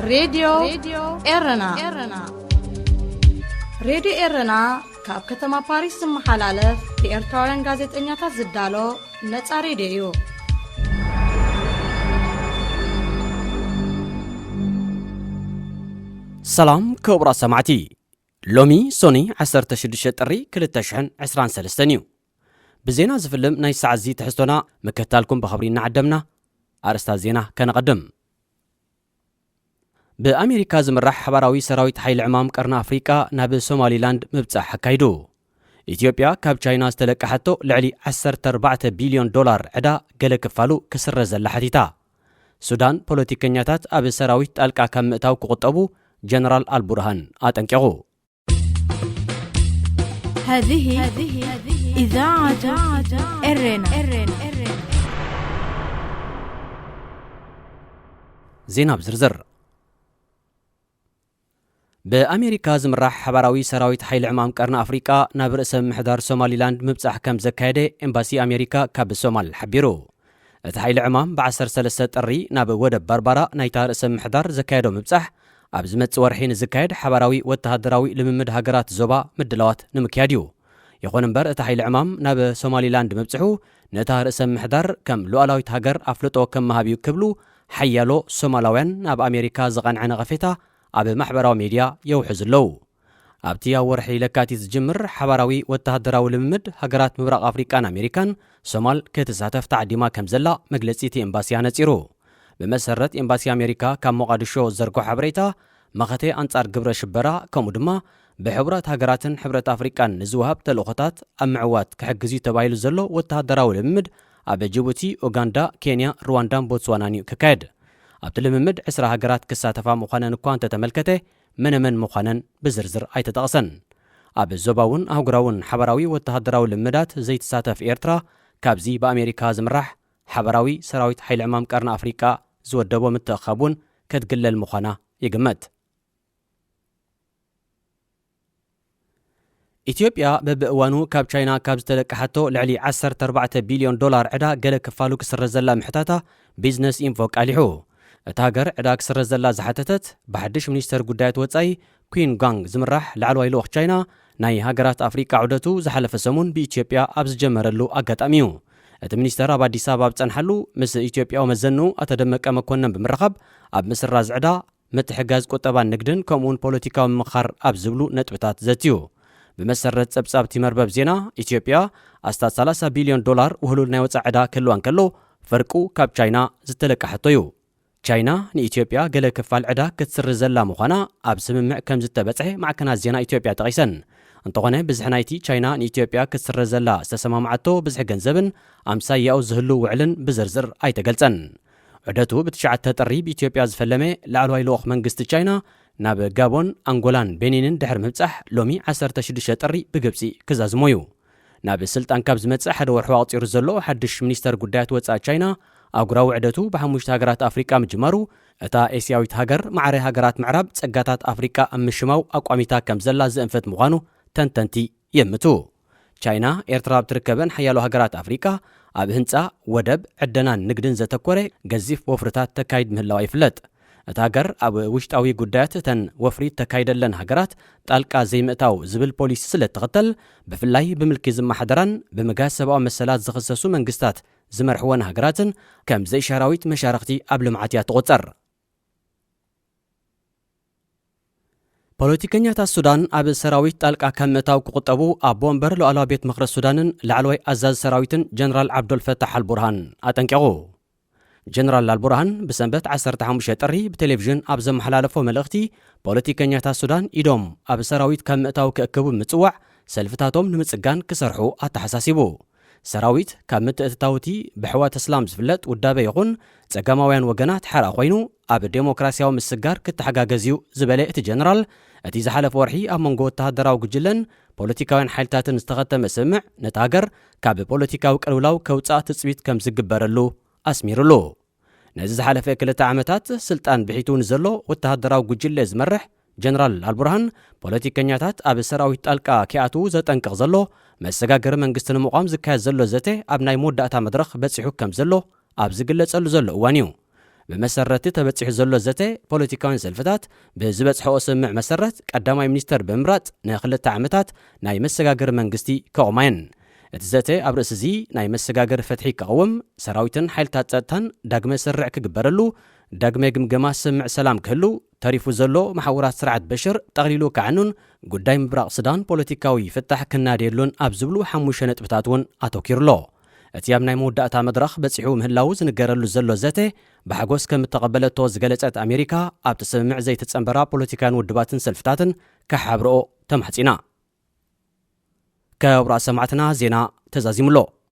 ሬድዮ ኤረና። ሬድዮ ኤረና ካብ ከተማ ፓሪስ ዝመሓላለፍ ብኤርትራውያን ጋዜጠኛታት ዝዳሎ ነጻ ሬድዮ እዩ። ሰላም ክቡራት ሰማዕቲ፣ ሎሚ ሶኒ ዓሰርተ ሽዱሽተ ጥሪ ክልተ ሽሕን ዕስራን ሰለስተን እዩ። ብዜና ዝፍልም ናይ ሰዓት እዚ ትሕዝቶና ምክትታልኩም ብኽብሪ እናዓደምና፣ ኣርእስታት ዜና ከነቐድም። ብኣሜሪካ ዝምራሕ ሓባራዊ ሰራዊት ሓይሊ ዕማም ቀርኒ ኣፍሪቃ ናብ ሶማሊላንድ ምብጻሕ ኣካይዱ። ኢትዮጵያ ካብ ቻይና ዝተለቀሓቶ ልዕሊ ዓሰርተ ኣርባዕተ ቢልዮን ዶላር ዕዳ ገለ ክፋሉ ክስረዘላ ሓቲታ። ሱዳን ፖለቲከኛታት ኣብ ሰራዊት ጣልቃ ካብ ምእታው ክቑጠቡ ጀነራል ኣልቡርሃን ኣጠንቂቑ። هذه إذاعة إرنا. ዜና ብዝርዝር። ብኣሜሪካ ዝምራሕ ሓባራዊ ሰራዊት ሓይሊ ዕማም ቀርኒ ኣፍሪቃ ናብ ርእሰ ምምሕዳር ሶማሊላንድ ምብጻሕ ከም ዘካየደ ኤምባሲ ኣሜሪካ ካብ ሶማል ሓቢሩ። እቲ ሓይሊ ዕማም ብ ዓሰርተ ሰለስተ ጥሪ ናብ ወደብ ባርባራ ናይታ ርእሰ ምምሕዳር ዘካየዶ ምብጻሕ፣ ኣብ ዝመጽእ ወርሒ ንዝካየድ ሓባራዊ ወተሃደራዊ ልምምድ ሃገራት ዞባ ምድላዋት ንምክያድ እዩ። ይኹን እምበር፣ እቲ ሓይሊ ዕማም ናብ ሶማሊላንድ ምብጽሑ፣ ነታ ርእሰ ምምሕዳር ከም ሉዓላዊት ሃገር ኣፍልጦ ከም ምሃብ እዩ ክብሉ ሓያሎ ሶማላውያን ናብ ኣሜሪካ ዝቐንዐ ነቐፌታ ኣብ ማሕበራዊ ሜድያ የውሕዙ ኣለዉ። ኣብቲ ኣብ ወርሒ ለካቲት ዝጅምር ሓባራዊ ወተሃደራዊ ልምምድ፣ ሃገራት ምብራቕ ኣፍሪቃን ኣሜሪካን ሶማል ክትሳተፍ ተዓዲማ ከም ዘላ መግለጺ እቲ ኤምባሲ ኣነጺሩ። ብመሰረት ኤምባሲ ኣሜሪካ ካብ ሞቓድሾ ዝዘርግሖ ሓበሬታ፣ መኸተ ኣንጻር ግብረ ሽበራ፣ ከምኡ ድማ ብሕቡራት ሃገራትን ሕብረት ኣፍሪቃን ንዝወሃብ ተልእኾታት ኣብ ምዕዋት ክሕግዝ እዩ ተባሂሉ ዘሎ ወተሃደራዊ ልምምድ ኣብ ጅቡቲ፣ ኡጋንዳ፣ ኬንያ፣ ሩዋንዳን ቦትስዋናን እዩ ክካየድ። ኣብቲ ልምምድ ዕስራ ሃገራት ክሳተፋ ምዃነን እኳ እንተተመልከተ፣ መነመን ምዃነን ብዝርዝር ኣይተጠቕሰን። ኣብ ዞባውን ኣህጉራውን ሓባራዊ ወተሃደራዊ ልምዳት ዘይትሳተፍ ኤርትራ፣ ካብዚ ብኣሜሪካ ዝምራሕ ሓባራዊ ሰራዊት ሓይሊ ዕማም ቀርኒ ኣፍሪቃ ዝወደቦ ምትእኽኻብ እውን ክትግለል ምዃና ይግመት። ኢትዮጵያ በብእዋኑ ካብ ቻይና ካብ ዝተለቀሓቶ ልዕሊ ዓሰርተ ኣርባዕተ ቢልዮን ዶላር ዕዳ ገለ ክፋሉ ክስረዘላ ምሕታታ ቢዝነስ ኢንፎ ኣቃሊሑ። እታ ሃገር ዕዳ ክስረዘላ ዝሓተተት ብሓድሽ ሚኒስተር ጉዳያት ወጻኢ ኲን ጓንግ ዝምራሕ ላዕለዋይ ልኡኽ ቻይና ናይ ሃገራት ኣፍሪቃ ዑደቱ ዝሓለፈ ሰሙን ብኢትዮጵያ ኣብ ዝጀመረሉ ኣጋጣሚ እዩ። እቲ ሚኒስተር ኣብ ኣዲስ ኣበባ ኣብ ዝጸንሓሉ ምስ ኢትዮጵያዊ መዘንኡ ኣቶ ደመቀ መኮነን ብምርኻብ ኣብ ምስራዝ ዕዳ፣ ምትሕጋዝ ቁጠባን ንግድን ከምኡውን ፖለቲካዊ ምምኽኻር ኣብ ዝብሉ ነጥብታት ዘትዩ። ብመሰረት ጸብጻብ እቲ መርበብ ዜና፣ ኢትዮጵያ ኣስታት ሰላሳ ቢልዮን ዶላር ውህሉል ናይ ወጻኢ ዕዳ ክህልዋ እንከሎ፣ ፍርቁ ካብ ቻይና ዝተለቀሐቶ እዩ። ቻይና ንኢትዮጵያ ገለ ክፋል ዕዳ ክትስርዘላ ምዃና ኣብ ስምምዕ ከም ዝተበጽሐ ማዕከናት ዜና ኢትዮጵያ ጠቒሰን። እንተኾነ፣ ብዝሒ ናይቲ ቻይና ንኢትዮጵያ ክትስረዘላ ዝተሰማምዓቶ ብዝሒ ገንዘብን ኣምሳያኡ ዝህሉ ውዕልን ብዝርዝር ኣይተገልጸን። ዑደቱ ብትሽዓተ ጥሪ ብኢትዮጵያ ዝፈለመ ላዕለዋይ ልኡኽ መንግስቲ ቻይና ናብ ጋቦን፣ ኣንጎላን ቤኒንን ድሕሪ ምብጻሕ፣ ሎሚ ዓሰርተ ሽዱሽተ ጥሪ ብግብጺ ክዛዝሞ እዩ። ናብ ስልጣን ካብ ዝመጽእ ሓደ ወርሒ ኣቑጺሩ ዘሎ ሓድሽ ሚኒስተር ጉዳያት ወጻኢ ቻይና፣ ኣህጉራዊ ዑደቱ ብሓሙሽተ ሃገራት ኣፍሪቃ ምጅማሩ፣ እታ ኤስያዊት ሃገር ማዕረ ሃገራት ምዕራብ ጸጋታት ኣፍሪቃ ኣብ ምሽማው ኣቋሚታ ከም ዘላ ዝእንፍት ምዃኑ ተንተንቲ ይእምቱ። ቻይና፣ ኤርትራ ኣብ ትርከበን ሓያሎ ሃገራት ኣፍሪቃ ኣብ ህንጻ ወደብ፣ ዕደናን ንግድን ዘተኮረ ገዚፍ ወፍርታት ተካይድ ምህላዋ ይፍለጥ። እታ ሃገር ኣብ ውሽጣዊ ጉዳያት እተን ወፍሪ ተካይደለን ሃገራት ጣልቃ ዘይምእታው ዝብል ፖሊሲ ስለ እትኽተል፣ ብፍላይ ብምልኪ ዝመሓደራን ብምግሃስ ሰብኣዊ መሰላት ዝኽሰሱ መንግስታት ዝመርሕወን ሃገራትን ከም ዘይሻራዊት መሻርኽቲ ኣብ ልምዓት እያ ትቑጸር። ፖለቲከኛታት ሱዳን ኣብ ሰራዊት ጣልቃ ካብ ምእታው ክቑጠቡ ኣቦ ወንበር ሉዓላዊ ቤት ምኽሪ ሱዳንን ላዕለዋይ ኣዛዚ ሰራዊትን ጀነራል ዓብዶልፈታሕ ኣልቡርሃን ኣጠንቂቑ። ጀነራል ኣልቡርሃን ብሰንበት ዓሰርተ ሓሙሽተ ጥሪ ብቴሌቪዥን ኣብ ዘመሓላለፎ መልእኽቲ፣ ፖለቲከኛታት ሱዳን ኢዶም ኣብ ሰራዊት ካብ ምእታው ክእክቡ ምጽዋዕ ሰልፍታቶም ንምጽጋን ክሰርሑ ኣተሓሳሲቡ። ሰራዊት ካብ ምትእትታው እቲ ብሕዋት እስላም ዝፍለጥ ውዳበ ይኹን ጸጋማውያን ወገናት ሓራ ኮይኑ ኣብ ዴሞክራሲያዊ ምስግጋር ክተሓጋገዝ እዩ ዝበለ እቲ ጀነራል፣ እቲ ዝሓለፈ ወርሒ ኣብ መንጎ ወተሃደራዊ ጉጅለን ፖለቲካውያን ሓይልታትን ዝተኸተመ ስምምዕ ነታ ሃገር ካብ ፖለቲካዊ ቅልውላው ከውጽኣ ትጽቢት ከም ዝግበረሉ ኣስሚሩሉ። ነዚ ዝሓለፈ ክልተ ዓመታት ስልጣን ብሒቱ ንዘሎ ወተሃደራዊ ጉጅለ ዝመርሕ ጀነራል ኣልቡርሃን፣ ፖለቲከኛታት ኣብ ሰራዊት ጣልቃ ከይኣትዉ ዘጠንቅቕ ዘሎ መሰጋገሪ መንግስቲ ንምቋም ዝካየድ ዘሎ ዘተ ኣብ ናይ መወዳእታ መድረኽ በጺሑ ከም ዘሎ ኣብ ዝግለጸሉ ዘሎ እዋን እዩ። ብመሰረቲ ተበጺሑ ዘሎ ዘተ፣ ፖለቲካውያን ሰልፍታት ብዝበጽሐኦ ስምምዕ መሰረት ቀዳማይ ሚኒስተር ብምምራጽ ንክልተ ዓመታት ናይ መሰጋገሪ መንግስቲ ከቑማ እየን። እቲ ዘተ ኣብ ርእሲ እዚ ናይ መሰጋገሪ ፍትሒ ከቕውም፣ ሰራዊትን ሓይልታት ጸጥታን ዳግመ ስርዕ ክግበረሉ፣ ዳግመ ግምገማ ስምምዕ ሰላም ክህሉ፣ ተሪፉ ዘሎ መሓውራት ስርዓት በሽር ጠቕሊሉ ክዓኑን ጉዳይ ምብራቕ ሱዳን ፖለቲካዊ ፍታሕ ክናደየሉን ኣብ ዝብሉ ሓሙሽተ ነጥብታት እውን ኣተኪሩ ኣሎ። እቲ ኣብ ናይ መወዳእታ መድረኽ በጺሑ ምህላዉ ዝንገረሉ ዘሎ ዘተ ብሓጎስ ከም እተቐበለቶ ዝገለጸት ኣሜሪካ፣ ኣብቲ ስምምዕ ዘይተጸንበራ ፖለቲካውያን ውድባትን ሰልፍታትን ክሓብርኦ ተማሕጺና። ክቡራት ሰማዕትና፣ ዜና ተዛዚሙ ኣሎ።